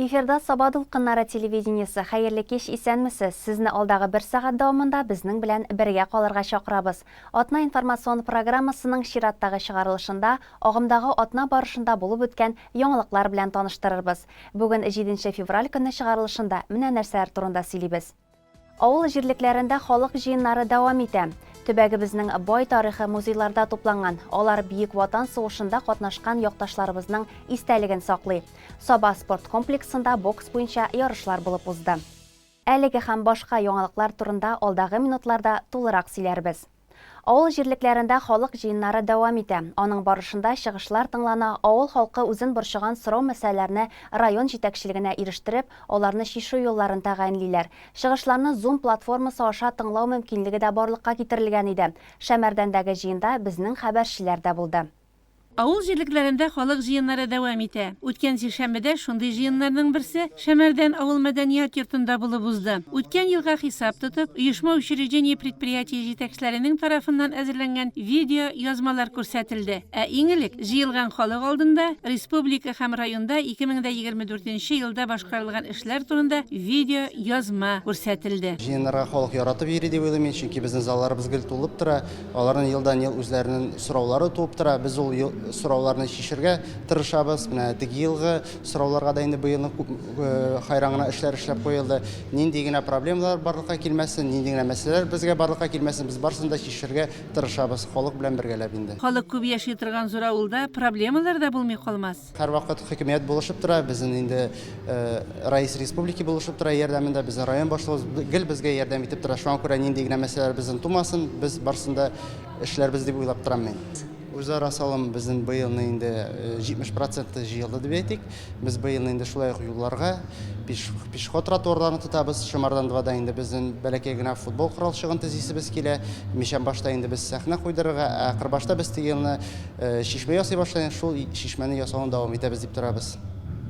Эфирда Саба дулкыннары телевидениесе. Хәерле кич, исәнмесез! Сезне алдагы бер сәгать дәвамында безнең белән бергә калырга чакырабыз. Атна информацион программасының чираттагы чыгарылышында агымдагы атна барышында булып үткән яңалыклар белән таныштырырбыз. Бүген җиденче февраль көнне чыгарылышында менә нәрсәләр турында сөйлибез. Авыл җирлекләрендә халык җыеннары дәвам итә. Төбәгебезнең бай тарихы музейларда тупланган. Алар Бөек Ватан сугышында катнашкан якташларыбызның истәлеген саклый. Саба спорт комплексында бокс буенча ярышлар булып узды. Әлеге һәм башка яңалыклар турында алдагы минутларда тулырак сөйләрбез. Авыл җирлекләрендә халык җыеннары дәвам итә. Аның барышында чыгышлар тыңлана, авыл халкы үзен борчыган сорау-мәсьәләләрне район җитәкчелегенә ирештереп, аларны чишү юлларын тәгаенлиләр. Чыгышларны Zoom платформасы аша тыңлау мөмкинлеге дә барлыкка китерелгән иде. Шәмәрдәндәге җыенда безнең хәбәрчеләр дә булды. Авыл җирлекләрендә халык җыеннары дәвам итә. Үткән сишәмбедә шундый җыеннарның берсе Шәмәрдән авыл мәдәният йортында булып узды. Үткән елга хисап тотып, оешма-учреждение-предприятие җитәкчеләренең тарафыннан әзерләнгән видео язмалар күрсәтелде. Ә иң элек, җыелган халык алдында республика һәм районда 2024 нче елда башкарылган эшләр турында видео язма күрсәтелде. Җыеннарга халык яратып йөри дип уйлыйм мин, чөнки безнең залларыбыз гел тулып тора. Аларның елдан-ел үзләренең сораулары туып тора. Без ул сорауларны чишергә тырышабыз. Менә теге елгы сорауларга да инде быелны күп хайран гына эшләр эшләп куелды. Нинди генә проблемалар барлыкка килмәсен, нинди генә мәсьәләләр безгә барлыкка килмәсен, без барысын да чишергә тырышабыз, халык белән бергәләп инде. Халык күп яши торган зур авылда проблемалар да булмый калмас. Һәрвакыт хөкүмәт булышып тора, безнең инде Раис республики булышып тора ярдәмендә, безнең район башлыгыбыз гел безгә ярдәм итеп тора. Шуңа күрә нинди генә мәсьәләләр безнең тумасын, без барысын да эшләрбез дип уйлап торам мин. Үзара салым безнең быелны инде 70 проценты җыелды дип әйтик. Без быелны инде шулай ук юлларга, пешеход тротуарларын тотабыз. Шомардан двада инде безнең бәләкәй генә футбол коралчыгын төзисебез килә. Мичәнбашта инде без сәхнә куйдырырга, ә Кырбашта без теге елны Чишмә ясый башлыйм, шул чишмәне ясавын дәвам итәбез дип торабыз.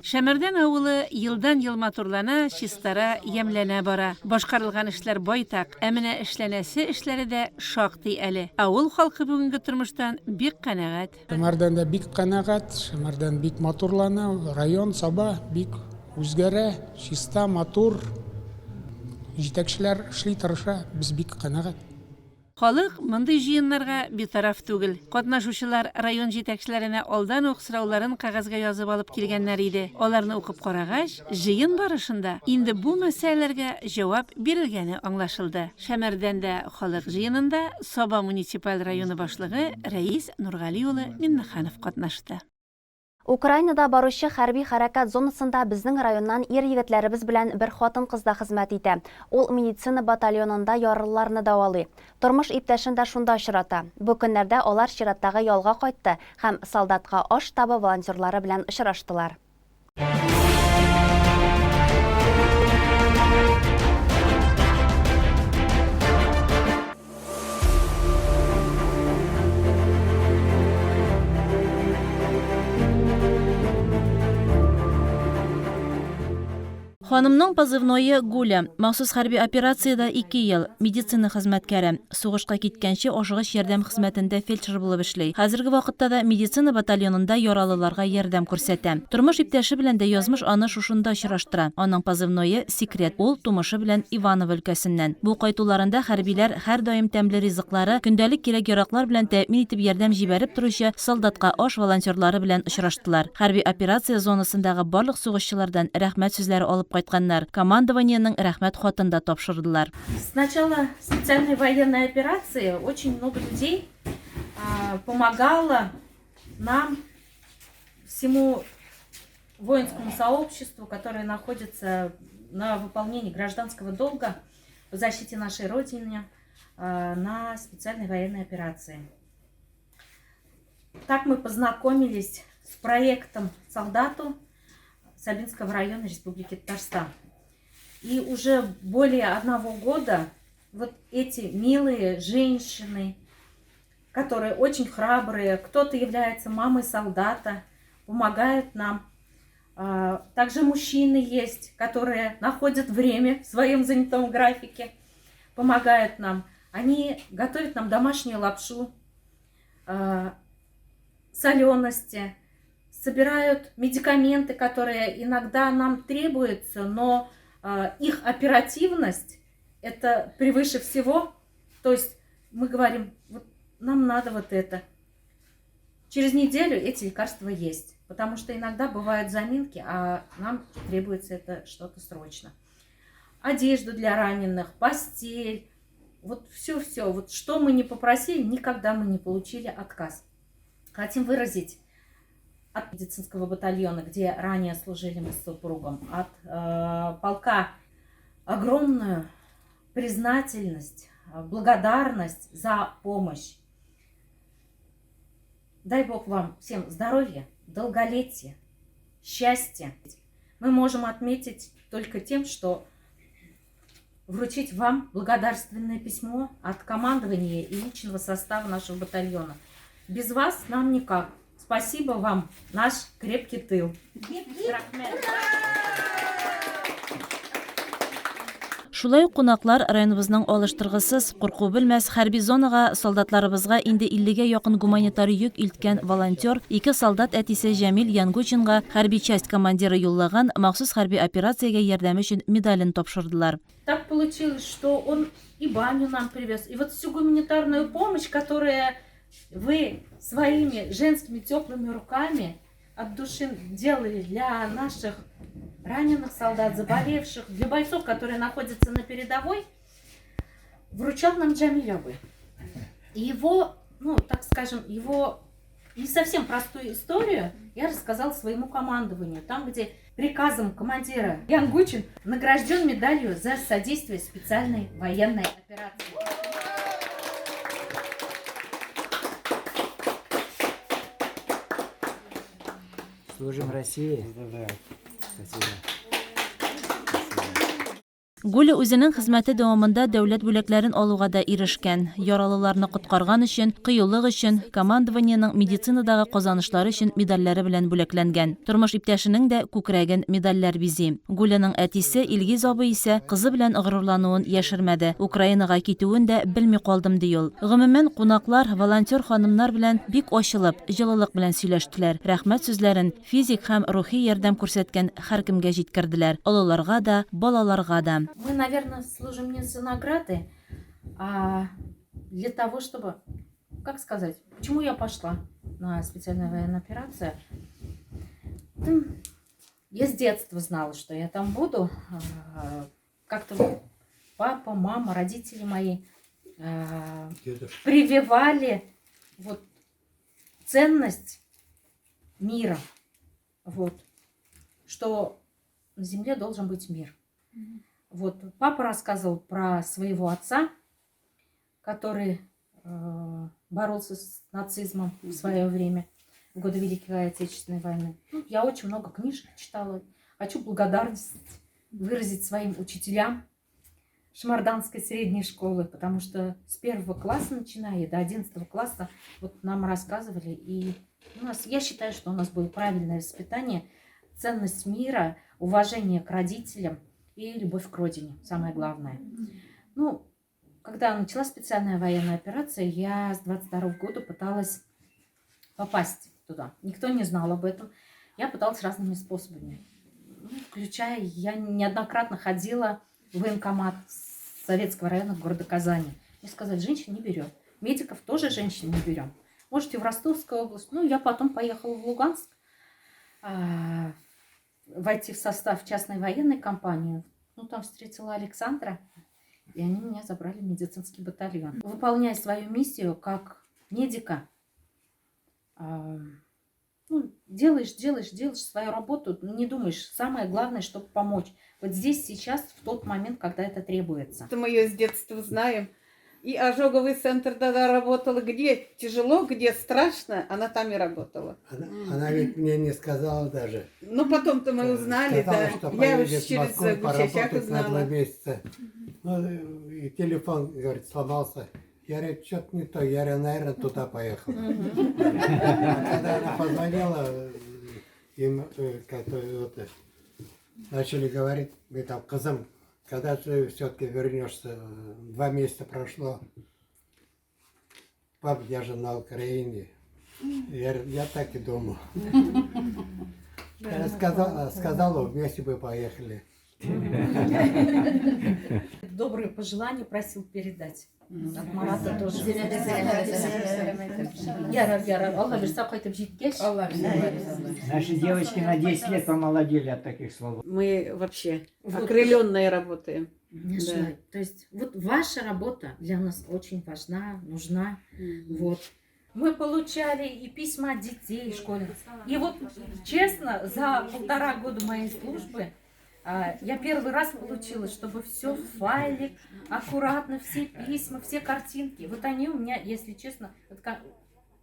Шәмәрдән авылы елдан-ел матурлана, чистара, ямьләнә бара. Башкарылган эшләр байтак, ә менә эшләнәсе эшләре дә шактый әле. Авыл халкы бүгенге тормыштан бик канәгать. Шәмәрдән дә бик канәгать, Шәмәрдән бик матурлана, район, Саба бик үзгәрә, чиста, матур. Җитәкчеләр эшли, тырыша, без бик канәгать. Халык мондый җыеннарга битараф түгел. Катнашучылар район җитәкчеләренә алдан ук сорауларын кәгазьгә язып алып килгәннәр иде. Аларны укып карагач, җыен барышында инде бу мәсьәләләргә җавап бирелгәне аңлашылды. Шәмәрдәндә халык җыенында Саба муниципаль районы башлыгы Рәис Нургали улы Миннеханов катнашты. Украинада баручы хәрби хәрәкәт зонасында безнең районнан ир-егетләребез белән бер хатын-кыз да хезмәт итә. Ул медицина батальонында яралыларны дәвалый. Тормыш иптәшен дә шунда очрата. Бу көннәрдә алар чираттагы ялга кайтты һәм Солдатка аш штабы волонтерлары белән очраштылар. Ханымның позывное Гуля. Махсус хәрби операциядә ике ел. Медицина хезмәткәре. Сугышка киткәнче ашыгыч ярдәм хезмәтендә фельдшер булып эшли. Хәзерге вакытта да медицина батальонында яралыларга ярдәм күрсәтә. Тормыш иптәше белән дә язмыш аны шушында очраштыра. Аның позывное Секрет. Ул тумышы белән Иваново өлкәсеннән. Бу кайтуларында хәрбиләр һәрдаим тәмле ризыклары, көндәлек кирәк-яраклар белән тәэмин итеп ярдәм җибәреп торучы Солдатка аш волонтерлары белән очраштылар. Хәрби операция зонасындагы барлык сугышчылардан рәхмәт сүзләре алып кайтканнар, командованиенең рәхмәт хатын да тапшырдылар. С начала специальной военной операции очень много людей помогало нам, всему воинскому сообществу, которое находится на выполнении гражданского долга по защите нашей Родины на специальной военной операции. Так мы познакомились с проектом «Солдату» Сабинского района Республики Татарстан. И уже более одного года вот эти милые женщины, которые очень храбрые, кто-то является мамой солдата, помогают нам. Также мужчины есть, которые находят время в своем занятом графике, помогают нам. Они готовят нам домашнюю лапшу, солености, Собирают медикаменты, которые иногда нам требуются, но их оперативность – это превыше всего. То есть мы говорим, вот нам надо вот это. Через неделю эти лекарства есть, потому что иногда бывают заминки, а нам требуется это что-то срочно. Одежду для раненых, постель, вот все-все. Вот что мы не попросили, никогда мы не получили отказ. Хотим выразить от медицинского батальона, где ранее служили мы с супругом, от полка огромную признательность, благодарность за помощь. Дай Бог вам всем здоровья, долголетия, счастья. Мы можем отметить только тем, что вручить вам благодарственное письмо от командования и личного состава нашего батальона. Без вас нам никак. Спасибо вам, наш крепкий тыл. Шулай ук кунаклар районыбызның алыштыргысыз, курку белмәс хәрби зонага солдатларыбызга инде 50гә якын гуманитар йөк илткән волонтер, ике солдат әтисе Җәмил Янгучинга хәрби часть командиры юллаган махсус хәрби операциягә ярдәме өчен медален тапшырдылар. Так получилось, что он и баню нам привез, и вот всю гуманитарную помощь, которая вы своими женскими теплыми руками от души делали для наших раненых солдат, заболевших, для бойцов, которые находятся на передовой, вручал нам Джамиль абый. И его, ну, так скажем, его не совсем простую историю я рассказал своему командованию. Там, где приказом командира Янгучин награжден медалью за содействие специальной военной операции. Служим России. Спасибо. Гуля үзенең хезмәте дәвамында дәүләт бүләкләрен алуга да ирешкән. Яралыларны коткарган өчен, кыюлык өчен, командованиеның медицинадагы казанышлары өчен медальләре белән бүләкләнгән. Тормыш иптәшенең дә күкрәген медальләр бизи. Гуляның әтисе Илгиз абый исә кызы белән горурлануын яшермәде. Украинага китүен дә белми калдым, ди ул. Гомумән, кунаклар волонтер ханымнар белән бик ачылып, җылылык белән сөйләштеләр. Рәхмәт сүзләрен физик һәм рухи ярдәм күрсәткән һәркемгә җиткерделәр. Олыларга да, балаларга да. Мы, наверное, служим не за награды, а для того, чтобы, как сказать, почему я пошла на специальную военную операцию? Я с детства знала, что я там буду. Как-то папа, мама, родители мои прививали вот ценность мира, вот, что на земле должен быть мир. Вот папа рассказывал про своего отца, который боролся с нацизмом в свое время, в годы Великой Отечественной войны. Ну, я очень много книжек читала. Хочу благодарность выразить своим учителям Шамарданской средней школы, потому что с первого класса начиная до 11 класса вот нам рассказывали. И у нас, я считаю, что у нас было правильное воспитание, ценность мира, уважение к родителям и любовь к родине, самое главное. Ну, когда началась специальная военная операция, я с 22 года пыталась попасть туда. Никто не знал об этом. Я пыталась разными способами. Ну, включая, я неоднократно ходила в военкомат Советского района города Казани. Мне сказали, женщин не берем. Медиков тоже женщин не берем. Можете в Ростовскую область. Ну, я потом поехала в Луганск, войти в состав частной военной компании. Ну, там встретила Александра, и они меня забрали в медицинский батальон. Выполняя свою миссию как медика, ну, делаешь, делаешь, делаешь свою работу, не думаешь. Самое главное, чтобы помочь. Вот здесь, сейчас, в тот момент, когда это требуется. Мы ее с детства знаем. И ожоговый центр тогда работала. Где тяжело, где страшно, она там и работала. Она ведь мне не сказала даже. Ну, потом-то мы узнали, Сказала, да. что Я уж поедет в через Москву Гульчачак поработать на 2 узнала. месяца. Ну, и телефон, говорит, сломался. Я говорю, что-то не то. Я говорю, наверное, туда поехала. А когда она позвонила, им как-то вот, начали говорить, мы там, кызым, когда ты все-таки вернешься, 2 месяца прошло. Пап, я же на Украине. Я, я так и думал. Я сказала, сказала, вместе бы поехали. Добрые пожелания просил передать. От Марата тоже. Ярар, ярар. Алла бирсә кайтып җиткәч. Алла Наши девочки на 10 лет помолодели от таких слов. Мы вообще окрыленные работаем. Да. То есть вот ваша работа для нас очень важна, нужна. Вот. Мы получали и письма от детей школьных. И вот, честно, за полтора года моей службы я первый раз получила, чтобы все в файлик, аккуратно, все письма, все картинки. Вот они у меня, если честно, вот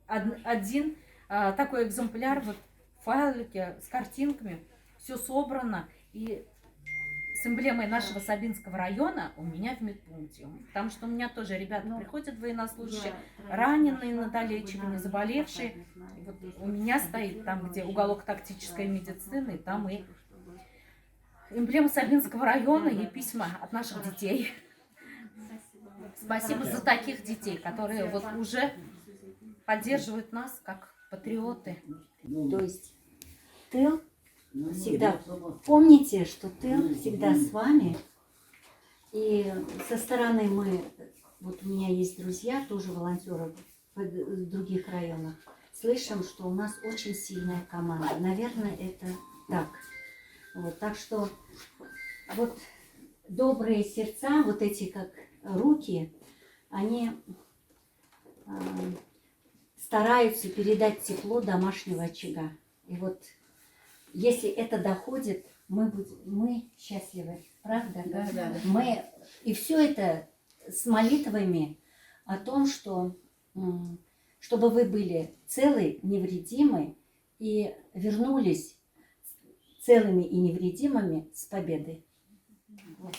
один такой экземпляр вот в файлике с картинками, все собрано. И с эмблемой нашего Сабинского района у меня в медпункте. Потому что у меня тоже ребята приходят военнослужащие, раненые на долечивание, заболевшие. Вот у меня стоит там, где уголок тактической медицины, там и эмблема Сабинского района и письма от наших детей. Спасибо за таких детей, которые вот уже поддерживают нас как патриоты. То есть тыл всегда, помните, что тыл всегда с вами. И со стороны мы, вот у меня есть друзья, тоже волонтеры в других районах, слышим, что у нас очень сильная команда. Наверное, это так. Вот, так что вот добрые сердца, вот эти как руки, они стараются передать тепло домашнего очага. И вот если это доходит, мы счастливы, правда? Да, да. Мы, и все это с молитвами о том, что, чтобы вы были целы, невредимы и вернулись целыми и невредимыми с победой. Вот.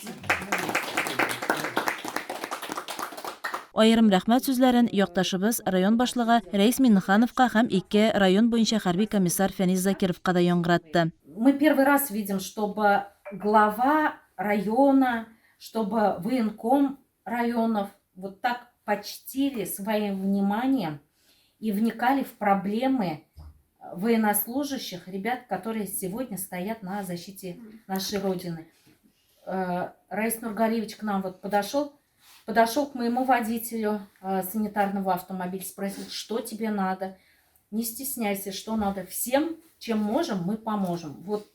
Аерым рәхмәт сүзләрен якташыбыз район башлыгы Рәис Миңнехановка һәм ике район буенча хәрби комиссар Фәнис Закировка да яңгыратты. Мы первый раз видим, чтобы глава района, чтобы военком районов вот так почтили своим вниманием и вникали в проблемы военнослужащих, ребят, которые сегодня стоят на защите нашей Родины. Раис Нургалиевич к нам вот подошел к моему водителю санитарного автомобиля, спросил, что тебе надо. Не стесняйся, что надо. Всем, чем можем, мы поможем. Вот,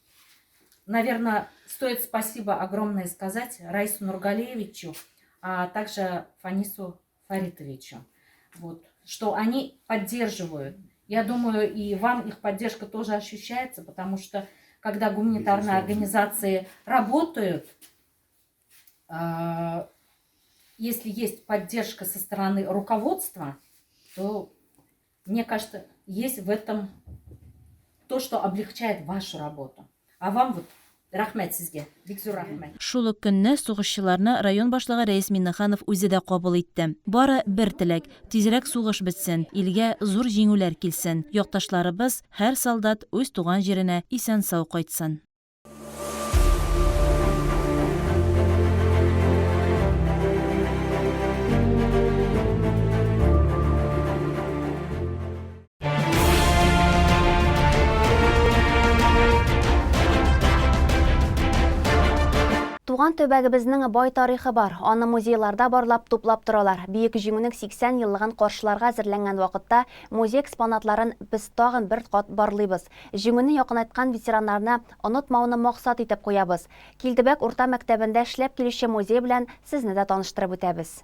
наверное, стоит спасибо огромное сказать Раису Нургалиевичу, а также Фанису Фаритовичу, вот, что они поддерживают. Я думаю, и вам их поддержка тоже ощущается, потому что когда гуманитарные организации работают, если есть поддержка со стороны руководства, то, мне кажется, есть в этом то, что облегчает вашу работу. А вам вот рәхмәт сезгә, бик зур рәхмәт. Шул ук көнне сугышчыларны район башлыгы Рәис Миңнеханов үзе дә кабул итте. Бары бер теләк: тизрәк сугыш бетсен, илгә зур җиңүләр килсен. Якташларыбыз, һәр солдат үз туган җиренә исән-сау кайтсын. Туган төбәгебезнең бай тарихы бар. Аны музейларда барлап, туплап торалар. Бөек Җиңүнең 80 еллыгын каршыларга әзерләнгән вакытта музей экспонатларын без тагын бер кат барлыйбыз. Җиңүне якынайткан ветераннарны онытмауны максат итеп куябыз. Килдебәк урта мәктәбендә эшләп килүче музей белән сезне дә таныштырып үтәбез.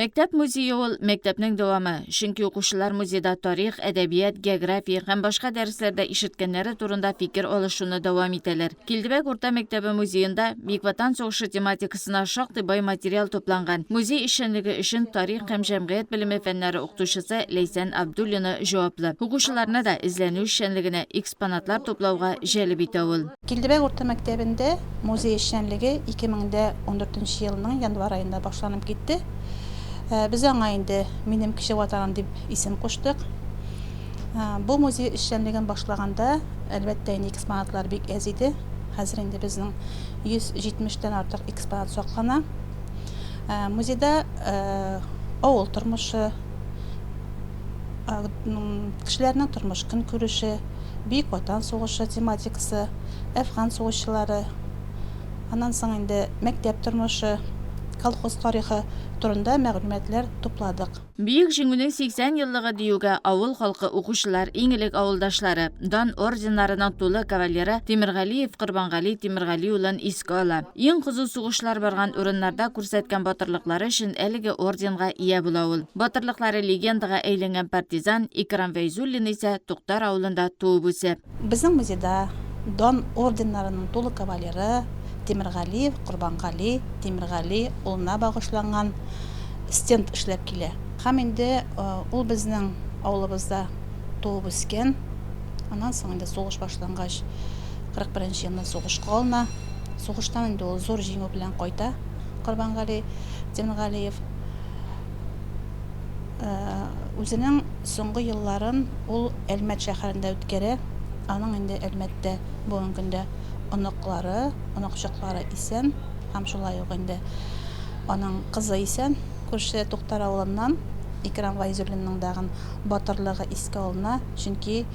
Мәктәп музее ул мәктәпнең дәвамы, чөнки укучылар музейда тарих, әдәбият, география һәм башка дәресләрдә ишеткәннәре турында фикер алышуны дәвам итәләр. Килдебәк урта мәктәбе музеенда Бөек Ватан сугышы тематикасына шактый бай материал тупланган. Музей эшчәнлеге өчен тарих һәм җәмгыять белеме фәннәре укытучысы Ләйсән Абдуллина җаваплы. Укучыларны да эзләнү эшчәнлегенә, экспонатлар туплауга җәлеп итә ул. Килдебәк урта мәктәбендә музей эшчәнлеге 2014 елның январь аенда башланып китте. Без аңа инде Минем кече ватаным дип исем куштык. Бу музей эшчәнлеген башлаганда, әлбәттә инде, экспонатлар бик әз иде. Хәзер инде безнең 170 тән артык экспонат саклана. Музейда авыл тормышы, кешеләрнең тормыш-көнкүреше, Бөек Ватан сугышы тематикасы, әфган сугышчылары, аннан соң инде мәктәп тормышы, колхоз тарихы турында мәгълүматлар тупладык. Бөек Җиңүнең 80 еллыгы диюгә, авыл халкы, укучылар, иң элек авылдашлары, Дан орденнарының тулы кавалеры Тимергалиев Корбангали Тимергали улын искә ала. Иң кызу сугышлар барган урыннарда күрсәткән батырлыклары өчен әлеге орденга ия була ул. Батырлыклары легендага әйләнгән партизан Икрам Фәйзуллин исә Туктар авылында туып үсә. Безнең музейда Дан орденнарының тулы кавалеры Тимергалиев Корбангали Тимергали улына багышланган стенд эшләп килә. Һәм инде ул безнең авылыбызда туып үскән. Аннан соң инде сугыш башлангач, 41 нче елны сугышка алына. Сугыштан инде ул зур җиңү белән кайта Корбангали Тимергалиев. Үзенең соңгы елларын ул Әлмәт шәһәрендә үткәрә. Аның инде Әлмәттә бүгенге көндә оныклары, оныкчыклары исән һәм шулай ук инде Аның кызы исән. Күрше Туктар авылыннан Икрам Гайзуллинның дагын батырлыгы искә алына, чөнки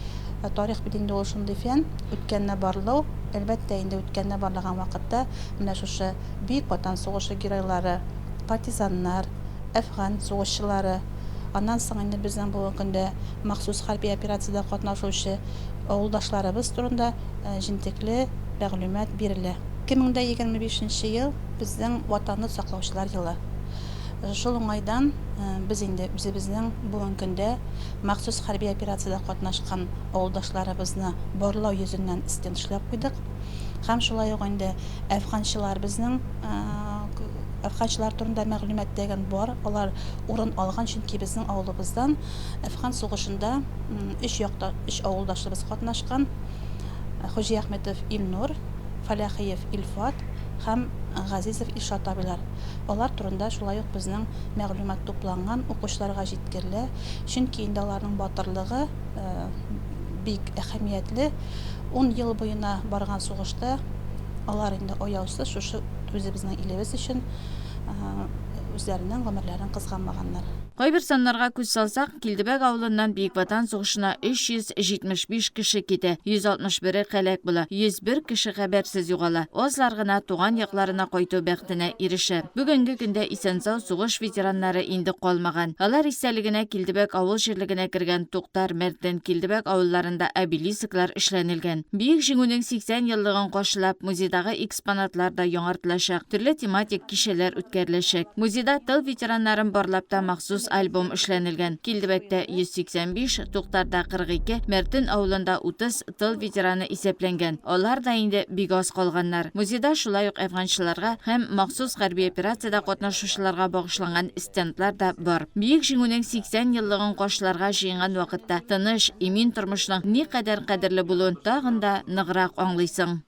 тарих бит инде ул шундый фән, үткәнне барлау. Әлбәттә инде, үткәнне барлаган вакытта менә шушы Бөек Ватан сугышы геройлары, партизаннар, әфган сугышчылары, аннан соң инде безнең бүгенге көндә махсус хәрби операциядә катнашучы авылдашларыбыз турында җентекле мәгълүмат бирелә. 2025 нче ел, безнең Ватанны саклаучылар елы. Шул уңайдан без инде үзебезнең бүгенге көндә махсус хәрби операциядә катнашкан авылдашларыбызны барлау йөзеннән стенд эшләп куйдык. Һәм шулай ук инде әфганчылар безнең әфганчылар турында мәгълүмат дәген бар, алар урын алган, чөнки безнең авылыбыздан Әфган сугышында өч якта өч авылдашыбыз катнашкан, Хуҗиәхметов Илнур, Фәләхиев Илфат һәм Газизов Илшат абыйлар. Алар турында шулай ук безнең мәгълүмат тупланган, укучыларга җиткерелә, чөнки инде аларның батырлыгы бик әһәмиятле. Ун ел буена барган сугышта алар инде аяусыз шушы үзебезнең илебез өчен үзләренең гомерләрен кызганмаганнар. Кайбер саннарга күз салсак, Килдебәк авылыннан Бөек Ватан сугышына 375 кеше китә, 161-е һәлак була, 101 кеше хәбәрсез югала, азлар гына туган якларына кайту бәхетенә ирешә. Бүгенге көндә исән-сау сугыш ветераннары инде калмаган. Алар истәлегенә Килдебәк авыл җирлегенә кергән Туктар, Мәртен, Килдебәк авылларында обелисклар эшләнелгән. Бөек Җиңүнең 80 еллыгын каршылап, музейдагы экспонатлар да яңартылачак, төрле тематик кичәләр үткәреләчәк. Музейда тыл ветераннарын барлап та махсус альбом эшләнелгән. Килдебәктә 185, Туктарда 42, Мәртен авылында 30 тыл ветераны исәпләнгән. Алар да инде бик аз калганнар. Музейда шулай ук әфганчыларга һәм махсус хәрби операциядә катнашучыларга багышланган стендлар да бар. Бөек Җиңүнең 80 еллыгын каршыларга җыенган вакытта тыныч, имин тормышның никадәр кадерле булуын тагын да ныграк аңлыйсың.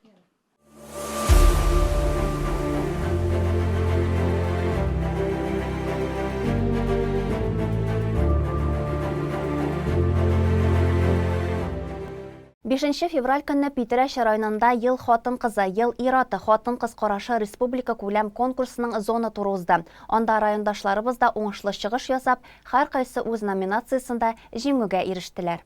Бишенче февраль көнне Питрәч районында Ел хатын-кызы, ел ир-аты, хатын-кыз карашы республика күләм конкурсының зона туры узды. Анда райондашларыбыз да уңышлы чыгыш ясап, һәркайсы үз номинациясендә җиңүгә ирештеләр.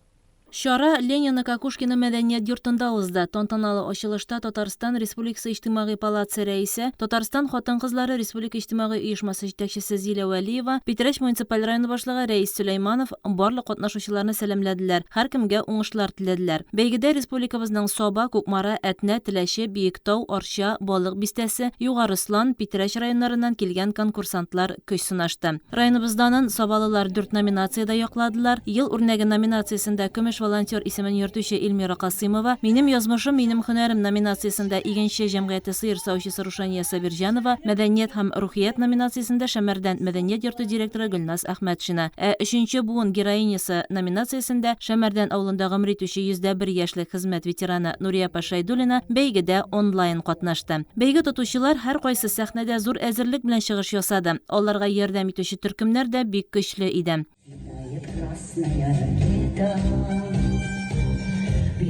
Чара Ленино-Кокушкино мәдәният йортында узды. Тантаналы ачылышта Татарстан Республикасы Иҗтимагый палатасы рәисе, Татарстан хатын-кызлары республика иҗтимагый оешмасы җитәкчесе Зилә Вәлиева, Питрәч муниципаль районы башлыгы Рәис Сөләйманов барлык катнашучыларны сәламләделәр, һәркемгә уңышлар теләделәр. Бәйгедә республикабызның Саба, Кукмара, Әтнә, Теләче, Биектау, Арча, Балык Бистәсе, Югары Ослан, Питрәч районнарыннан килгән конкурсантлар көч сынашты. Районыбыз данын сабалылар дүрт номинациядә якладылар. Ел үрнәге номинациясендә Көмеш волонтер исемен йөртүче Эльмира Касыймова, Минем язмышым, минем һөнәрем номинациясендә Игенче җәмгыяте сыер савучысы Рушания Сабирҗанова, Мәдәният һәм рухият номинациясендә Шәмәрдән мәдәният йорты директоры Гөлназ Әхмәтшина, ә Өченче буын героинясы номинациясендә Шәмәрдән авылында гомер итүче 101 яшьлек хезмәт ветераны Нурия апа Шәйдуллина бәйгедә онлайн катнашты. Бәйге тотучылар һәркайсы сәхнәдә зур әзерлек белән чыгыш ясады. Аларга ярдәм итүче төркемнәр дә бик көчле иде. Летает красная ракета.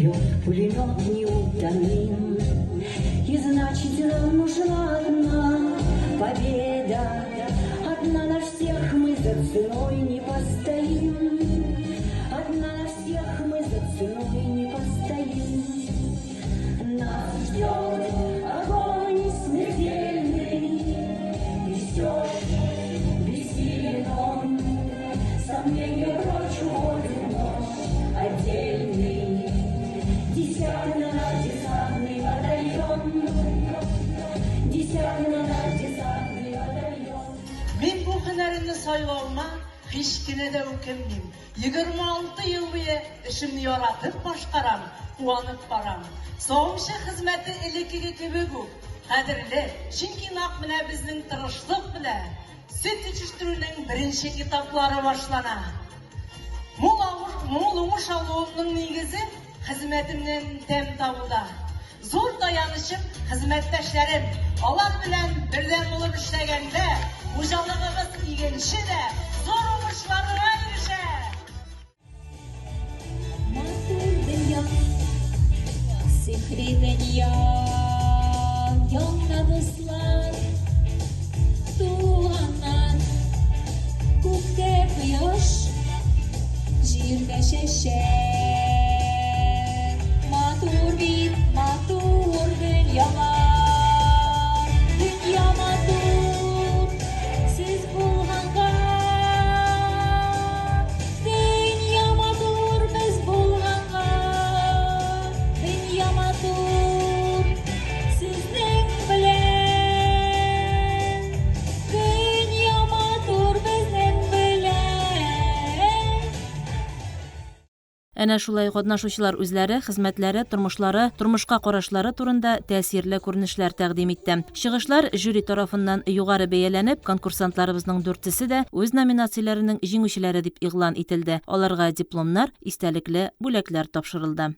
Ревет пулемет неутомим. И значит, нам нужна одна победа. Одна на всех мы за ценой не постоим. Одна на всех мы за ценой не постоим. Нас ждет огонь смертельный, и все ж бессилен он. Сомнения прочь уводит нож отдельный. Десятно-десантный батальон. Десятно-десантный батальон. Мин бу һөнәремне сайлавыма һич кенә дә үкенмим. 26 ел буе эшемне яратып башкарам, куанып барам. Савымчы хезмәте элеккеге кебек үк кадерле, чөнки нәкъ менә безнең тырышлык белән сөт җитештерүнең беренче этаплары башлана. Мул, мул уңыш алуымның нигезе хезмәтемнән тәм табуда. Зур таянычым хезмәттәшләрем. Алар белән бердәм булып эшләгәндә, хуҗалыгыбыз игенче дә зур уңышларга ирешә. Матур дөнья, сихри дөнья, яңа дуслар, туганнар, күктә кояш, җирдә чәчәк. Матур бит, матур дөньялар, дөнья матур, сез булганга. Дөнья матур, без булганга. Дөнья матур, сезнең белән. Дөнья матур, безнең белән. Әнә шулай катнашучылар үзләре, хезмәтләре, тормышлары, тормышка карашлары турында тәэсирле күренешләр тәкъдим итте. Чыгышлар жюри тарафыннан югары бәяләнеп, конкурсантларыбызның дүртесе дә үз номинацияләренең җиңүчеләре дип игълан ителде. Аларга дипломнар, истәлекле бүләкләр тапшырылды.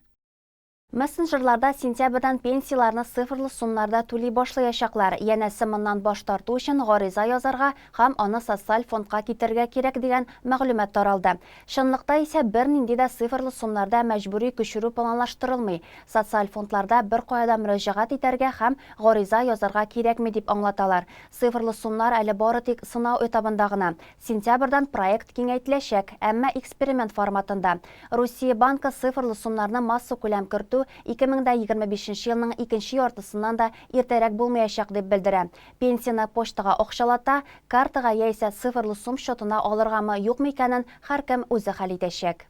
Мессенджерларда сентябрьдән пенсияләрне цифрлы сумнарда түли башлаячаклар. Янәсе моннан баш тарту өчен гариза язарга һәм аны социаль фондка китерергә кирәк дигән мәгълүмат таралды. Чынлыкта исә бернинди дә цифрлы сумнарда мәҗбүри күчерү планлаштырылмый. Социаль фондларда беркая да мөрәҗәгать итәргә һәм гариза язарга кирәкми дип аңлаталар. Цифрлы сумнар әле бары тик сынау этабында гына. Сентябрьдән проект киңәйтеләчәк, әмма эксперимент форматында. Русия Банкы цифрлы сумнарны массакүләм кертү 2025 елның икенче яртысыннан да иртәрәк булмаячак дип белдерә. Пенсияне почтага акчалата, картага яисә цифрлы сум счетына алыргамы, юкмы икәнен һәркем үзе хәл итәчәк.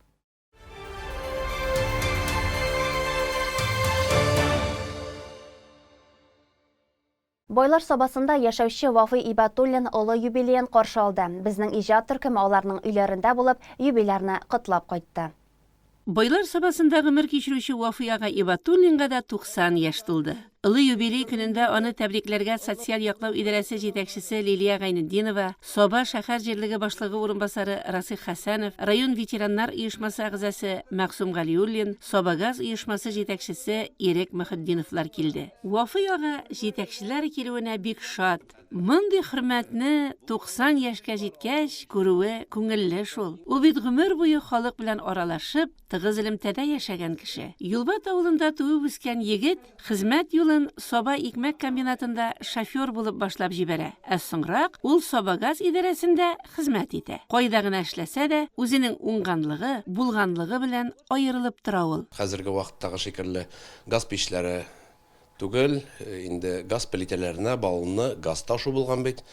Байлар Сабасында яшәүче Вафый Ибәтуллин олы юбилеен каршы алды. Безнең иҗат төркеме аларның өйләрендә булып, юбилярны котлап кайтты. Байлар Сабасында гомер кичерүче Вафый ага Ибәтуллинга да 90 яшь тулды. Олы юбилей көнендә аны тәбрикләргә социаль яклау идарәсе җитәкчесе Лилия Гайнетдинова, Саба шәһәр җирлеге башлыгы урынбасары Расих Хәсәнов, район ветераннар оешмасы әгъзасы Мәгъсум Галиуллин, Сабагаз оешмасы җитәкчесе Ирек Мөхетдиновлар килде. Вафый ага җитәкчеләр килүенә бик шат. Мондый хөрмәтне 90 яшькә җиткәч күрүе күңелле шул. Ул бит гомер буе халык белән аралашып, тыгыз элемтәдә яшәгән кеше. Юлбат авылында туып үскән егет хезмәт юлын Саба икмәк комбинатында шофер булып башлап җибәрә, ә соңрак ул Сабагаз идарәсендә хезмәт итә. Кайда гына эшләсә дә, үзенең уңганлыгы, булганлыгы белән аерылып тора ул. Хәзерге вакыттагы шикелле газ пичләре түгел, инде газ плитәләренә баллонны газ ташу булган бит.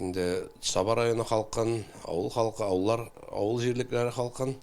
Инде Саба районы халкын, авыл халкы, авыллар, авыл җирлекләре халкын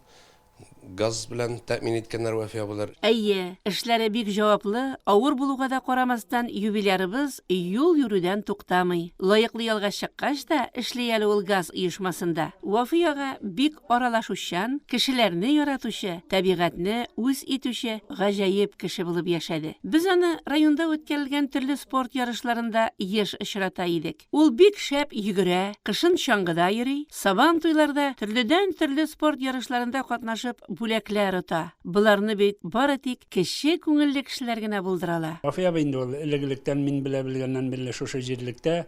газ белән тәэмин иткәннәр Вәфи абыйлар. Әйе, эшләре бик җаваплы, авыр булуга да карамастан, юбилярыбыз юл йөрүдән туктамый. Лаеклы ялга чыккач та эшли әле ул газ оешмасында. Вафый ага бик аралашучан, кешеләрне яратучы, табигатьне үз итүче гаҗәеп кеше булып яшәде. Без аны районда үткәрелгән төрле спорт ярышларында еш очрата идек. Ул бик шәп йөгерә, кышын чаңгыда йөри, Сабан туйларда төрледән-төрле спорт ярышларында катнашып бүләкләр ота. Боларны бит бары тик кече күңелле кешеләр генә булдыра ала. Вафый абый инде ул элек-электән мин белә белгәннән бирле шушы җирлектә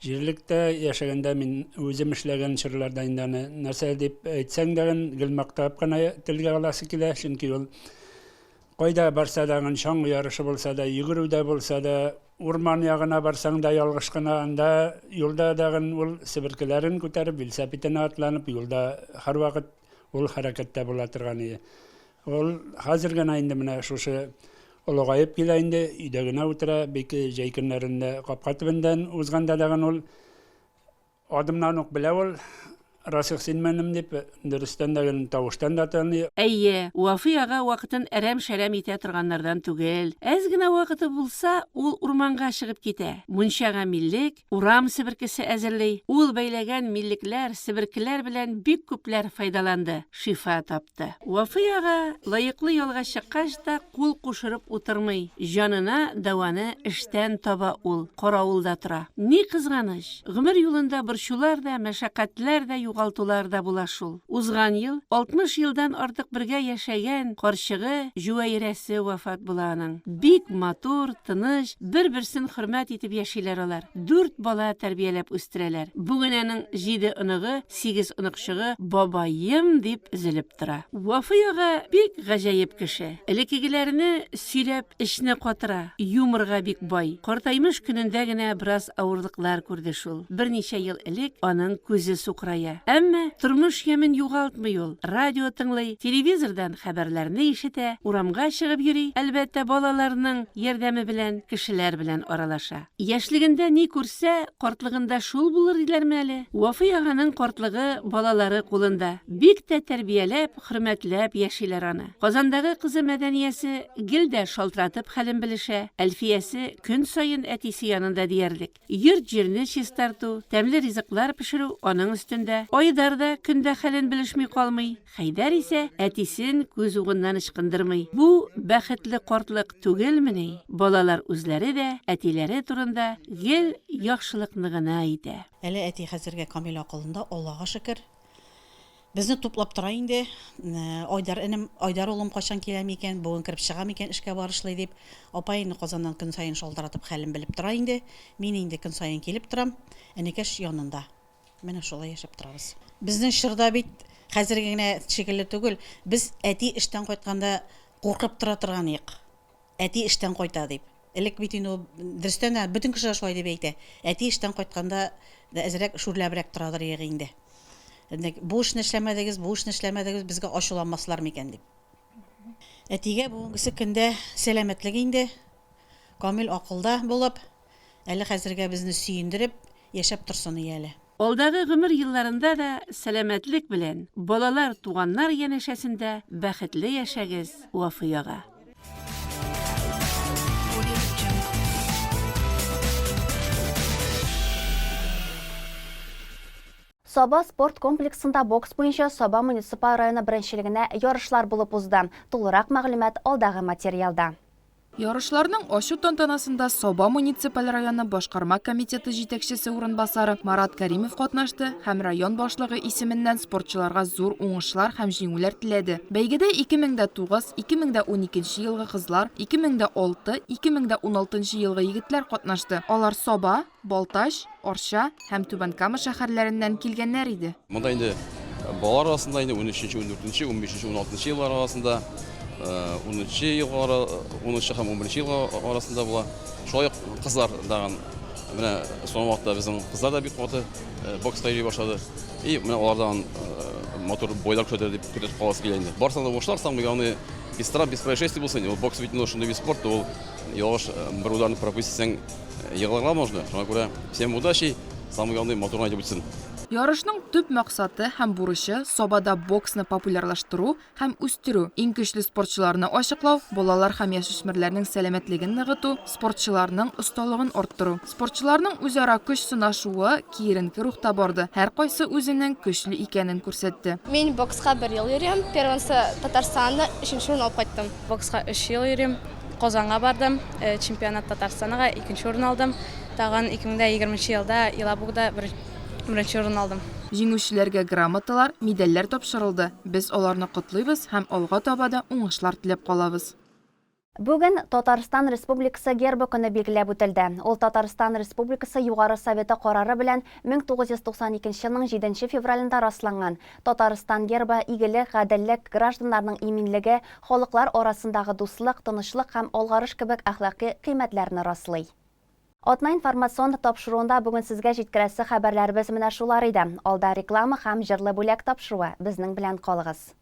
Җирлектә яшәгәндә мин үзем эшләгән чорларда инде аны нәрсә дип әйтсәң дә гел мактап кына телгә аласы килә, чөнки ул Кайда барса да, чаңгы ярышы булса да, йөгерүдә булса да, урман ягына барсаң да ялгыш кына анда юлда дагын ул себеркеләрен күтәреп, велосипедына атланып, юлда һәрвакыт ул хәрәкәттә була торган иде. Ул хәзер генә инде менә шушы олыгаеп килә инде, өйдә генә утыра, бик җәй көннәрендә капка төбеннән узганда дагын ул Адымнан ук белә ул, Расих синме энем дип, дөрестән дә гел тавыштан да таный. Әйе, Вафый ага вакытын әрәм-шәрәм итә торганнардан түгел. Әз генә вакыты булса, ул урманга чыгып китә. Мунчага миллек, урам себеркесе әзерли. Ул бәйләгән миллекләр, себеркеләр белән бик күпләр файдаланды, шифа тапты. Вафый ага лаеклы ялга чыккач та кул кушырып утырмый, җанына дәваны эштән таба ул, каравылда тора. Ни кызганыч, Гомер юлында борчулар да, мәшәкатьләр дә, югалтулар да була шул. Узган ел 60 елдан артык бергә яшәгән карчыгы Җүәйрәсе вафат була аның. Бик матур, тыныч, бер-берсен хөрмәт итеп яшиләр алар. Дүрт бала тәрбияләп үстерәләр. Бүген аның җиде оныгы, сигез оныкчыгы бабаем дип өзелеп тора. Вафый ага бик гаҗәеп кеше. Элеккегеләрне сөйләп эчне катыра, юморга бик бай. Картаймыш көнендә генә бераз авырлыклар күрде шул. Берничә ел элек аның күзе сукырая. Әмма тормыш ямен югалтмый ул. Радио тыңлый, телевизордан хәбәрләрне ишетә, урамга чыгып йөри, әлбәттә, балаларының ярдәме белән, кешеләр белән аралаша. Яшьлегендә ни күрсә, картлыгында шул булыр диләрме әле? Вафый аганың картлыгы балалары кулында. Бик тә тәрбияләп, хөрмәтләп яшиләр аны. Казандагы кызы Мәдәниясе гел дә шалтыратып хәлен белешә, Әлфиясе көн саен әтисе янында диярлек. Йорт-җирне чистарту, тәмле ризыклар пешерү аның өстендә. Айдар да көн дә хәлен белешми калмый. Хәйдәр исә әтисен күз угыннан ычкындырмый. Бу бәхетле картлык түгелмени? Балалар үзләре дә әтиләре турында гел яхшылыкны гына әйтә. Әле әти хәзергә камил акылында, Аллага шөкер. Безне туплап тора инде. Айдар энем, Айдар улым кайчан килә микән, бүген кереп чыга микән эшкә барышлый дип. Апа инде Казаннан көн саен шалтыратып хәлен белеп тора инде. Мин инде көн саен килеп торам. Энекәш янында. Менә шулай яшәп торабыз. Безнең чорда бит хәзерге генә шикелле түгел, без әти эштән кайтканда куркып тора торган идек. Әти эштән кайта дип. Элек бит инде ул, дөрестән дә, бөтен кеше дә шулай дип әйтә. Әти эштән кайтканда да әзрәк шүрләбрәк торадыр иек инде. Инде бу эшне эшләмәдегез, бу эшне эшләмәдегез, безгә ачуланмаслар микән дип. Әтигә бүгенгесе көндә сәламәтлек инде, камил акылда булып, әле хәзергә безне сөендереп, яшәп торсын ие әле. Алдагы гомер елларында да сәламәтлек белән, балалар, туганнар янәшәсендә бәхетле яшәгез, Вафый ага. Саба спорт комплексында бокс буенча Саба муниципаль районы беренчелегенә ярышлар булып узды. Тулырак мәгълүмат алдагы материалда. Ярышларның ачу тантанасында Саба муниципаль районы башкарма комитеты җитәкчесе урынбасары Марат Кәримов катнашты һәм район башлыгы исеменнән спортчыларга зур уңышлар һәм җиңүләр теләде. Бәйгедә 2009, 2012 елгы кызлар, 2006, 2016 елгы егетләр катнашты. Алар Саба, Балтач, Арча һәм Түбән Кама шәһәрләреннән килгәннәр иде. Монда инде балалар арасында инде унөченче, ундүртенче, унбишенче, уналтынчы еллар арасында, унынчы елга, унынчы һәм унберенче елга арасында була. Шулай ук кызлар тагын менә соңгы вакытта безнең кызлар да бик каты бокска йөри башлады. И менә алардан матур бойлар күрсәтер дип көтеп каласы килә инде. Барысына да уңышлар, самое главное, без травм, без происшествий булсын. Ул бокс бит инде шундый вид спорта, ул ялгыш бер ударны пропустить Егылырга можно, шуңа күрә всем удачи, самое главное, матур гына итеп үтсен. Ярышның төп максаты һәм бурычы, Сабада боксны популярлаштыру һәм үстерү, иң көчле спортчыларны ачыклау, балалар һәм яшүсмерләрнең сәламәтлеген ныгыту, спортчыларның осталыгын арттыру. Спортчыларның үзара көч сынашуы киеренке рухта барды, һәркайсы үзенең көчле икәнен күрсәтте. Мин бокска бер ел йөрим, первенство Татарстанда өченче урын алып кайттым. Бокска өч ел йөрим. Казанга бардым, чемпионат Татарстанга икенче урын алдым. Тагын 2020 елда Елабугада беренче урын алдым. Җиңүчеләргә грамоталар, медальләр тапшырылды. Без аларны котлыйбыз һәм алга таба да уңышлар теләп калабыз. Бүген Татарстан Республикасы гербы көне билгеләп үтелде. Ул Татарстан Республикасы Югары Советы карары белән 1992 елның 7 февралендә расланган. Татарстан гербы игелек, гаделлек, гражданнарның иминлеге, халыклар арасындагы дуслык, тынычлык һәм алгарыш кебек әхлакый кыйммәтләрне раслый. Атна информацион тапшыруында бүген сезгә җиткерәсе хәбәрләребез менә шулар иде. Алда реклама һәм җырлы бүләк тапшыруы. Безнең белән калыгыз.